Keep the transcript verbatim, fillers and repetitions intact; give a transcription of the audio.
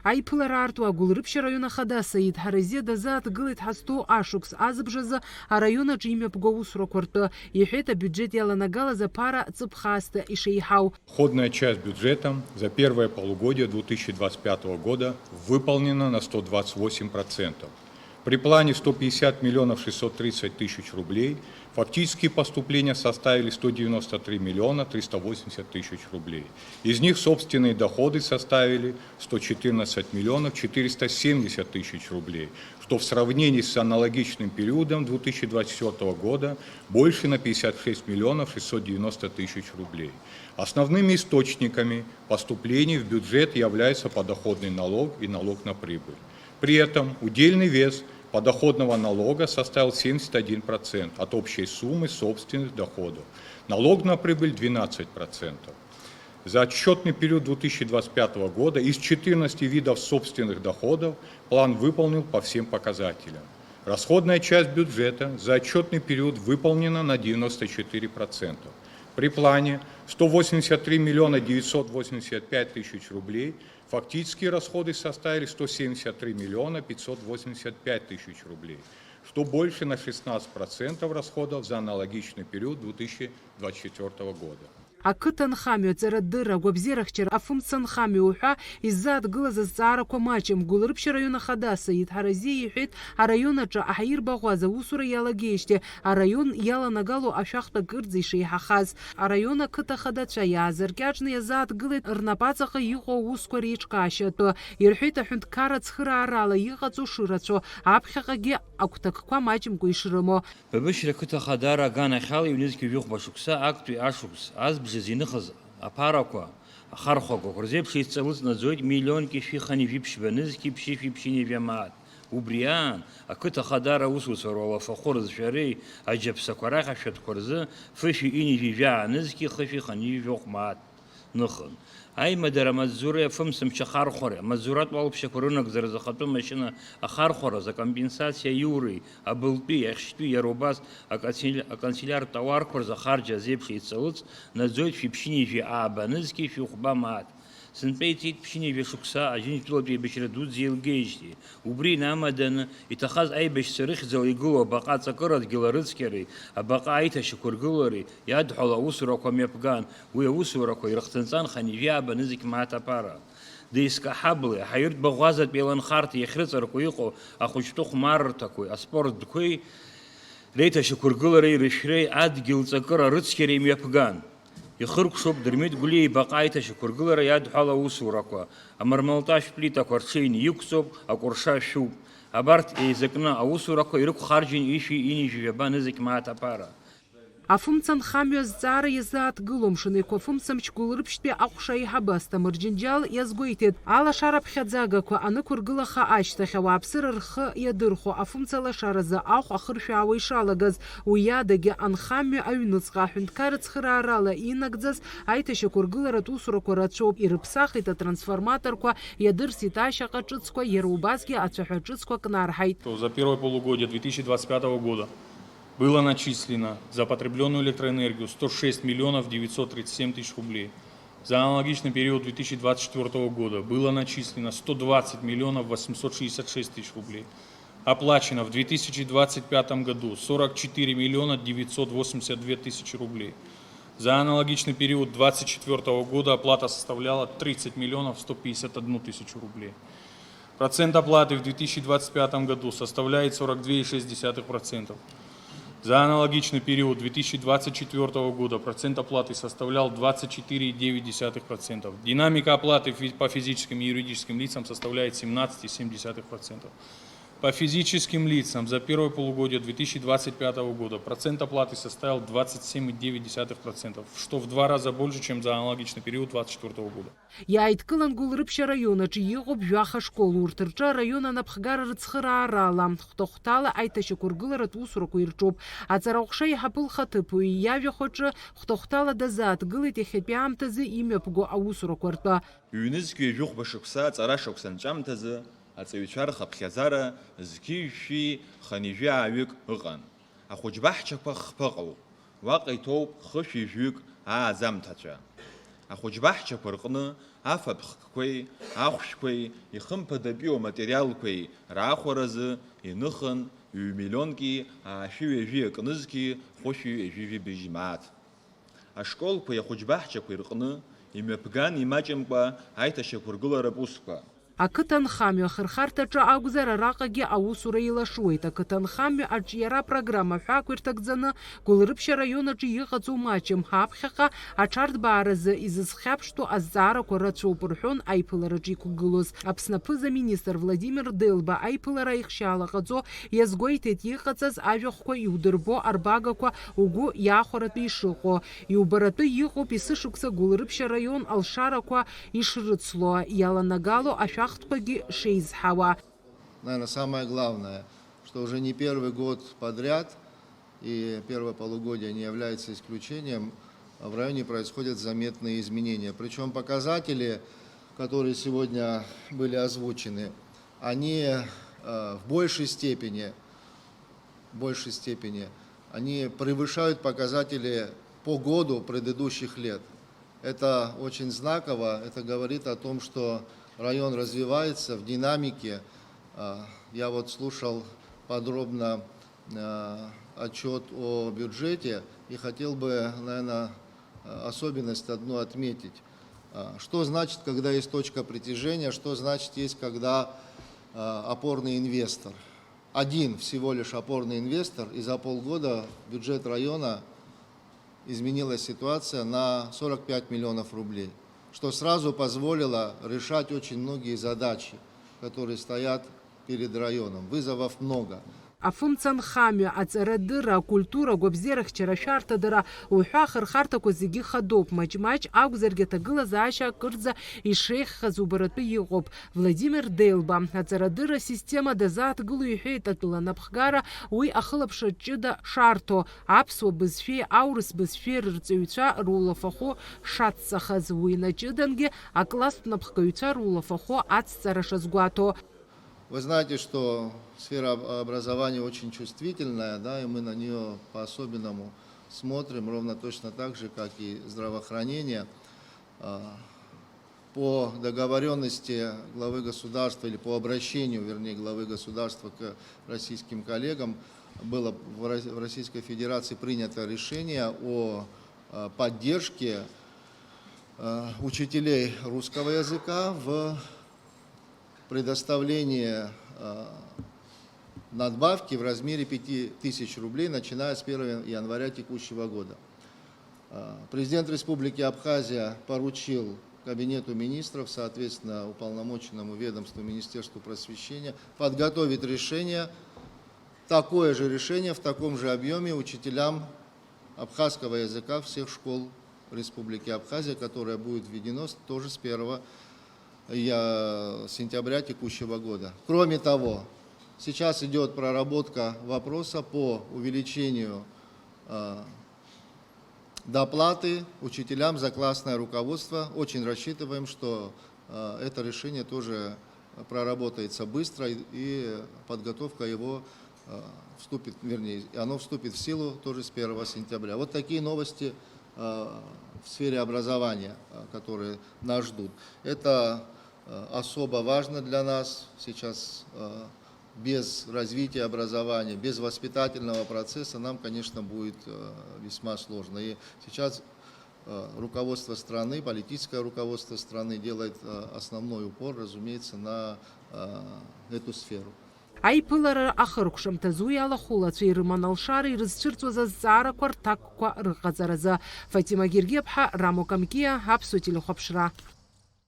Аиԥылара аартуа Гәылрыԥшь араион ахада Саид Ҳаразиа дазааҭгылеит ҳазҭоу ашықәс азыбжазы араион аҿы имҩаԥго аусурақәа ртәы, иҳәеит абиуџьет иаланагалаз аԥара ҵыԥх аасҭа ишеиҳау. Расходная часть бюджета за первое полугодие две тысячи двадцать пятого года выполнена на сто двадцать восемь процентов. При плане сто пятьдесят миллионов шестьсот тридцать тысяч рублей, фактические поступления составили сто девяносто три миллиона триста восемьдесят тысяч рублей. Из них собственные доходы составили сто четырнадцать миллионов четыреста семьдесят тысяч рублей, что в сравнении с аналогичным периодом две тысячи двадцать четвёртого года больше на пятьдесят шесть миллионов шестьсот девяносто тысяч рублей. Основными источниками поступлений в бюджет являются подоходный налог и налог на прибыль. При этом удельный вес подоходного налога составил семьдесят один процент от общей суммы собственных доходов, налог на прибыль двенадцать процентов. За отчетный период две тысячи двадцать пятого года из четырнадцати видов собственных доходов план выполнил по всем показателям. Расходная часть бюджета за отчетный период выполнена на девяносто четыре процента. При плане сто восемьдесят три миллиона девятьсот восемьдесят пять тысяч рублей, фактические расходы составили сто семьдесят три миллиона пятьсот восемьдесят пять тысяч рублей, что больше на шестнадцать процентов расходов за аналогичный период две тысячи двадцать четвёртого года. Ақыҭа анхамҩа, аҵарадырра, агәабзиарахьчара, афымца анхамҩа уҳәа иззааҭгылаз азҵаарақәа маҷым. Гәылрыԥшь араион ахада Саид Ҳаразиа иҳәеит, араион аҿы аҳаирбаӷәаза аусура иалагеижьҭеи араион иаланагало ашәахтә акырӡа ишеиҳахаз. Араион ақыҭа ахадацәа иаазыркьаҿны иазааҭгылеит рнапаҵаҟа иҟоу аусқәа реиҿкаашьа атәы. Ирҳәеит, аҳәынҭқарра ацхыраарала иҟаҵоу шырацәоу, аԥхьаҟагьы агәҭакқәа маҷымкәа ишрымоу. Бабышьра ақыҭа ахадара аганахьала ҩнызқьи жәохәба шықәса актәи ашықәс азбжазы иныхыз аԥарақәа, ахархәагақәа рзеиԥш еицҵалыҵ наӡоит миллионки шәи хани жәиԥшьба нызқьи ԥшьышәи ԥшьынҩажәа мааҭ. Убри аан, ақыҭа ахадара аусуцәа руалафахәы рызшәареи аџьаԥсақәа рахь ашәатәқәа рзы фышәи ҩынҩажәи жәаа нызқьи хышәи ханҩажәи жәохә мааҭ ныхын. Аимадара амаҵзуреи афымцамч ахархәареи, амаҵзуратә уалԥшьақәа рынагӡаразы ахатәы машьына ахархәараз акомпенсациа аиуреи, абылтәи, иахьшьтәи, иара убас аканцель-, аканцелиартә тауарқәа рзы ахарџь азеиԥш еицҵалыҵ наӡоит шәи ԥшьынҩажәи ааба нызқьи шәи хәба мааҭ. Сынтәа иҵит ԥшьынҩажәа шықәса Аџьынџьтәылатә еибашьра дуӡӡа еилгеижьҭеи. Убри инамаданы, иҭахаз аибашьцәа рыхьӡала игылоу абаҟа аҵакыра адгьыл арыцқьареи, абаҟа аиҭашьақәыргылареи иадҳәалоу аусурақәа мҩаԥган, уи аусурақәа ирыхҭынҵан ханҩажәи ааба нызқь мааҭ аԥара. Деискаҳаблеи, аҳаиртә баӷәазатәи аланхарҭеи иахьрыҵаркуа иҟоу ахәыҷтәы хәмаррҭақәеи, аспорттәқәеи реиҭашьақәыргылареи рышәреи адгьыл ҵакыра рыцқьареи мҩаԥган. Ихыркәшоуп Дырмит Гәлиа ибаҟа аиҭашьақәыргылара иадҳәалоу аусурақәа, амармалташә плитақәа рҽеины иқәҵоуп, акәырша шәуп. Абарҭ еизакны аусурақәа ирықәхарџьын ишәи ҩынҩажәи жәаба нызқь мааҭ аԥара. Афымца анхамҩа азҵаара иазааҭгыло Мшын Еиқәа афымцамч Гәылрыԥшьтәи аҟәша аиҳабы Асҭамыр Џьынџьал иазгәеиҭеит, алашара ԥхьаӡагақәа анықәыргылаха ашьҭахь ауааԥсыра рхы иадырхәо афымца лашаразы ахә ахыршәаауа ишалагаз, уи адагьы анхамҩа аҩныҵҟа аҳәынҭқарра цхыраарала инагӡаз аиҭашьақәыргыларатә усурақәа рацәоуп, ирыԥсахит атрансформаторқәа, иадырсит ашьаҟа ҿыцқәа, иара убасгьы ацәаҳәа ҿыцқәа кнарҳаит. За первое полугодие две тысячи двадцать пятого года было начислено за потребленную электроэнергию сто шесть миллионов девятьсот тридцать семь тысяч рублей. За аналогичный период две тысячи двадцать четвёртого года было начислено сто двадцать миллионов восемьсот шестьдесят шесть тысяч рублей. Оплачено в две тысячи двадцать пятом году сорок четыре миллиона девятьсот восемьдесят две тысячи рублей. За аналогичный период двадцать четвёртого года оплата составляла тридцать миллионов сто пятьдесят одну тысячу рублей. Процент оплаты в две тысячи двадцать пятом году составляет сорок две и шесть десятых процента. За аналогичный период две тысячи двадцать четвёртого года процент оплаты составлял двадцать четыре и девять десятых процента. Динамика оплаты фи-, по физическим и юридическим лицам составляет семнадцать и семь десятых процента. По физическим лицам за первое полугодие две тысячи двадцать пятого года процент оплаты составил двадцать семь и девять десятых процента, что в два раза больше, чем за аналогичный период двадцать четвёртого года. Иааидкылан Гәылрыԥшь араион аҿы иҟоуп жәаха школ, урҭ рҿы араион анапхгара рыцхыраарала, хәҭа-хәҭала аиҭашьақәыргыларатә усурақәа ирҿоуп. Аҵараҟәша еиҳабы лхаҭыԥуаҩ иажәахә аҿы хәҭа-хәҭала дазааҭгылеит иахьатәи аамҭазы имҩаԥго аусурақәа ртәы. Ҩнызқьи жәохәба шықәса аҵара шықәса анҵәамҭазы аҵаҩцәа рхыԥхьаӡара зқьи жәшәи хынҩажәи ааҩык ыҟан. Ахәыҷбаҳчақәа хԥа ыҟоуп, уаҟа иҭоуп хышәи жәҩык ааӡамҭацәа. Ахәыҷбаҳчақәа рҟны афатә хкқәеи ахәшәқәеи ихымԥадатәиу аматериалқәеи раахәаразы иныхын ҩ-миллионки аашәи ҩажәи акнызқьи хәышәи ҩажәи жәибжь мааҭ. Ашколқәеи ахәыҷбаҳчақәеи рҟны имҩаԥган имаҷымкәа аиҭашьақәыргыларатә усқәа. Ақыҭанхамҩа ахырхарҭаҿы акәзар, араҟагьы аусура еилашуеит. Ақыҭанхамҩа аҿиара апрограмма ҳәа ақәирҭагӡаны Гәылрыԥшьа араион аҿы иҟаҵоу маҷым аԥхьаҟа аҽарҭбааразы изызхьаԥштәу азҵаарақәа рацәоуп, рҳәон аиԥылараҿы иқәгылоз Аԥсны аԥыза-министр Владимир Делба. Аиԥылара аихшьаала ҟаҵо иазгәеиҭеит, иҟаҵаз ажәахәқәа иудырбо арбагақәа угәы иахәаратәы ишыҟоу. Иубаратәы иҟоуп есышықәса Гәылрыԥшьа араион алшарақәа ишрыцло, иаланагало ашәахтәқәагьы шеизҳауа. Наверное, самое главное, что уже не первый год подряд, и первое полугодие не является исключением, в районе происходят заметные изменения. Причём показатели, которые сегодня были озвучены, они, э, в большей степени, в большей степени, они превышают показатели по году предыдущих лет. Это очень знаково, это говорит о том, что район развивается в динамике. А, я вот слушал подробно, а, отчёт о бюджете и хотел бы, наверное, особенность одну отметить. А, что значит, когда есть точка притяжения, что значит, есть, когда, а, опорный инвестор? Один всего лишь опорный инвестор, и за полгода бюджет района изменилась ситуация на сорок пять миллионов рублей, что сразу позволило решать очень многие задачи, которые стоят перед районом. Вызовов много. Афымца анхамҩа, аҵарадырра, акультура, агәабзиарахьчара, ашәарҭадара уҳәа ахырхарҭақәа зегьы хадоуп, маҷ-маҷ акәзаргьы аҭагылазаашьа акырӡа ишеиӷьхаз убаратәы иҟоуп. Владимир Делба аҵарадырра асистема дазааҭгыло иҳәеит атәыла анапхгара уи ахылаԥшра ҷыда шарҭо, аԥсуа бызшәеи аурыс бызшәеи рырҵаҩцәа рулафахәы шацҵахаз, уи наҷыдангьы акласстә напхгаҩцәа рулафахәы ацҵара шазгәаҭо. Вы знаете, что сфера об-, образования очень чувствительная, да, и мы на неё по-особенному смотрим, ровно точно так же, как и здравоохранение. А, по договорённости главы государства или по обращению, вернее, главы государства к российским коллегам было в Ро-, в Российской Федерации принято решение о, а, поддержке, а, учителей русского языка в предоставлении, а, надбавки в размере пяти тысяч рублей, начиная с первого января текущего года. А, президент Республики Абхазия поручил Кабинету министров, соответственно, уполномоченному ведомству Министерству просвещения подготовить решение, такое же решение в таком же объёме учителям абхазского языка всех школ Республики Абхазия, которое будет введено с-, тоже с первого я-, сентября текущего года. Кроме того, сейчас идёт проработка вопроса по увеличению, а, доплаты учителям за классное руководство. Очень рассчитываем, что, а, это решение тоже проработается быстро, и, и подготовка его, а, вступит, вернее, оно вступит в силу тоже с первого сентября. Вот такие новости, а, в сфере образования, а, которые нас ждут. Это, а, особо важно для нас сейчас, а, без развития образования, без воспитательного процесса нам, конечно, будет, э, весьма сложно. И сейчас, э, руководство страны, политическое руководство страны делает, э, основной упор, разумеется, на, э, эту сферу. Аиԥылара ахыркәшамҭаз уи алахәылацәа ирыман алшара ирызцәырҵуаз азҵаарақәа рҭакқәа рыҟаҵаразы. Фатима Гергиаԥҳа, Рамо Камкиа, Аԥсуа телехәаԥшра.